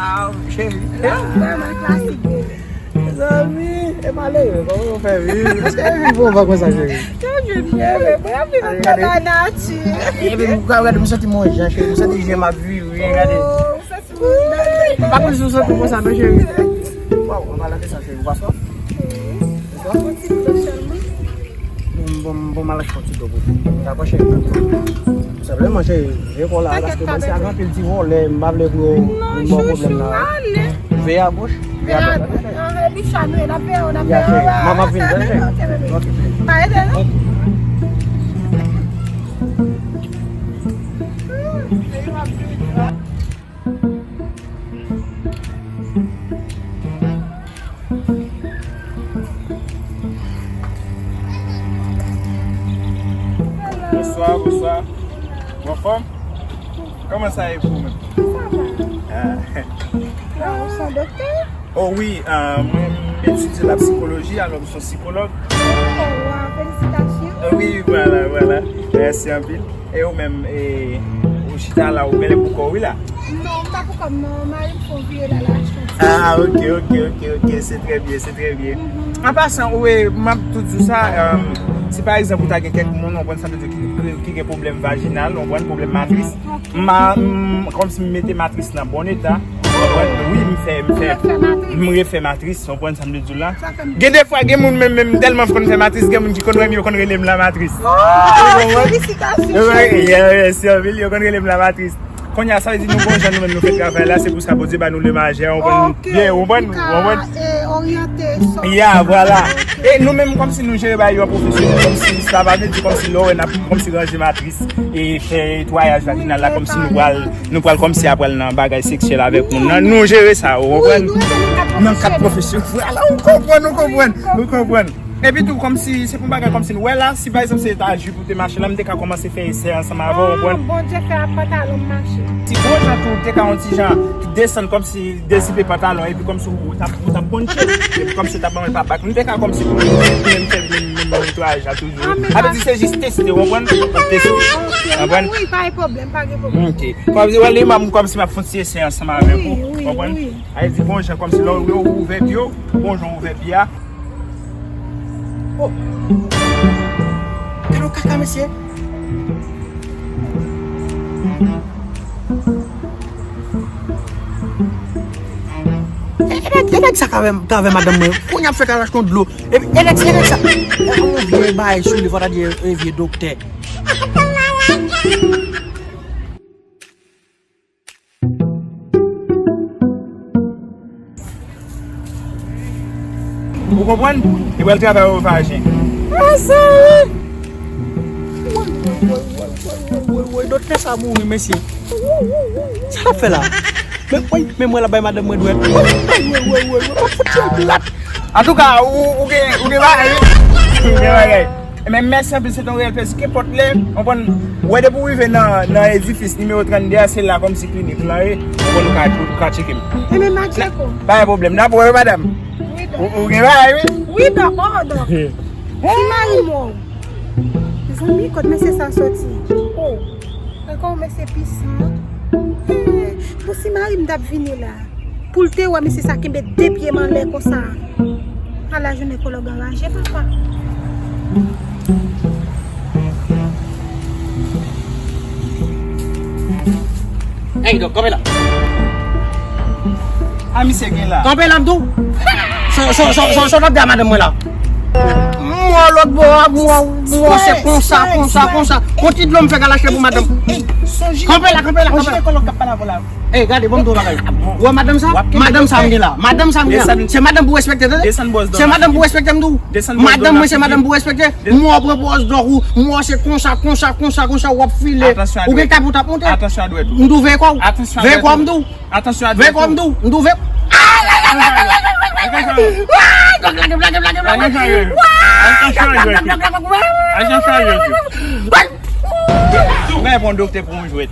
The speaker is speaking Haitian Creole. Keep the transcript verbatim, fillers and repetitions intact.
Ah, cheri. Vrèman klasik, bebe. Mezanmi, e malere, kòman w fè viv? Èske e viv bon pa konsa, cheri? Yo jwenn bebe, mwen ap viv anba nati. Epi m ka gade, m santi m yon jan, cheri. M santi je m ap vire, gade. Oh, m santi m nan. M pa konn si w santi w konsa, non, cheri. Waw, anba la de sa, cheri. Ou pa swaf? Ou swaf? Yon ti dlo sèlman. Bon, bon, bon, m al achte yon ti dlo pou ou. Dakò, cheri. Senpleman, cheri, veye kò w la, paske mwen se ak anpil ti vòlè, m pa vle pou yo vin ban w pwoblèm nan. Veye a goch, veye a dwat, cheri. Epi chan nou ye, n ap veye w, n ap veye w. M ap vin, cheri. Ok, bebe. Pa rete, non? Bonswa, bonswa. Ou anfòm? Kòman sa ye pou ou menm? Sa va. Ah. Ah, ou se yon doktè? Oh wi, ah, mwen m etidye la sikoloji, alò m se yon sikològ. Oh, wow, felisitasyon. Ah wi, vwala, vwala. Mèsi anpil. E ou menm, e, ou chita la, ou genlè poukò w wi la? Non, m pa poukò m non, mari m fè yon vire la, l al achte yon ti. Ah, ok, ok, ok, ok, se trè byen, se trè byen. Mhm. An pasan, ou, e, m ap tou di w sa, e, si pa egzanp ou ta gen kèk moun, ou konprann sa m vle di, ki, ki, ki gen pwoblèm vajinal, ou konprann, pwoblèm matris, m a, m, kòmsi m mete matris nan bon eta, ou konprann, wi, m fè, m fè, m refè matris, ou konprann sa m vle di w la? Gen defwa, gen moun menm, menm tèlman konn fè matris, gen moun ki konn wè m, yo konn rele m la matris. Oh, felisitasyon. Wi, wi, mèsi anpil, yo konn rele m la matris. Kounye a, sa vle di nou gon jan nou menm nou fè travay la, se pou sa Bondye ba nou le majè, ou konprann? Ok, yeah, ou konprann? Ou konprann? Ka, e, oryante sò. Ya, vwala. Ok. E nou menm kòmsi nou jere bagay yo an pwofesyonèl, kòmsi sa pa vle di kòmsi lè w wè n ap kòmsi ranje matris e fè netwayaj vajinal la, kòmsi nou pral, nou pral kòmsi apral nan bagay seksyèl avèk moun nan. Nou jere sa, ou konprann? Nan kad pwofesyonèl. Vwala, ou konprann, ou konprann, ou konprann. Epi tou, kòmsi, se pou bagay kòmsi nou wè la, si pa egzanp se ta jip ou te mache la, m te ka kòmanse fè esè ansanm avè w, ou konprann? Ah, Bondye fè ak pantalon m mache. Ti gwo jan tou, te ka yon ti jan desann kòmsi dezipe pantalon, epi kòmsi ou t ap, ou t ap konn tchè, epi kòmsi ou t ap ban mwen pa bak. M te ka kòmsi pou mwen menm fè menm, menm netwayaj la toujou. Ah, men sa vle di se jis teste, ou konprann? Teste. Ok, ou konprann? Wi, pa gen pwoblèm, pa gen pwoblèm. Ok. Kòmsi, wè, li, m kòmsi m ap fè yon ti esè ansanm avèk ou, ou konprann? Wi, wi. Sa vle di gon jan kòmsi lè w ouvè pye w, gon jan w ouvè pye a. Oh. Gade yon kaka, mesye. E, e nèg, e nèg sa k avè, k avè madanm mwen. Kounye a m fèk al achte yon dlo. E, e nèg, e nèg sa. E yon vye bagay sou li, fò ta di e, e vye doktè. Ou konprann? Li pral travay o vajen. Mezanmi! Woy, woy, woy, woy, doktè sa mouri, mesye. Sa l ap fè la? Men, woy, men mwen la bay madanm mwen dwèt. Woy, woy, woy, woy, woy, woy, pa fout yon plat. Antouka, ou, ou gen, ou gen bagay, wi. Ou gen bagay. Ebyen, mèsi anpil, se te yon reyèl plezi. Kenpòt lè, ou konprann, wè depi w rive nan, nan edifis nimewo trannde a, se la kòmsi klinik lan ye. Ou konprann, ou ka, ou ka tcheke m. Ebyen, m a tcheke w. Pa gen pwoblèm. N ap wè w, madanm. Wi, dòk. Ou, ou gen bagay, wi. Wi, dòk. Oh, dòk. Ti mari m wè w. Mezanmi, kot mesye sa soti? Oh. Ankò yon mesye pisan. Eh, bon, si mari m t ap vini la, pou l te wè mesye sa kenbe de pye m anlè konsa. Ala jounen kològ anraje, papa. Ey, dòk, kanpe la. A misye gen la. Kanpe la, m di w. Sa, sa, sa, sa, sa w t ap di a madanm mwen la? Mwen lòt bò a, mwen, mwen se konsa, konsa, konsa. Yon ti dlo m fèk al achte pou madanm. Kanpe la, kanpe la, kanpe la. Ey, gade, bon, m di w bagay. Ou wè madanm sa? Madanm sa m gen la. Madanm sa m gen la. Se madanm pou respekte, tande? Se madanm pou respekte, m di w. Madanm mwen se madanm pou respekte. Mwen pran pòz dòk ou. Mwen se konsa, konsa, konsa, konsa, w ap file. Ou gen kay pou w t ap monte. M di w veye kò w. Veye kò w, m di w. Atansyon a dwèt ou. Veye kò w, m di w, veye. Atansyon a dwèt ou. Atansyon a dwèt ou. Atansyon a dwèt ou. Ou gen pou yon doktè pou yon jwèt.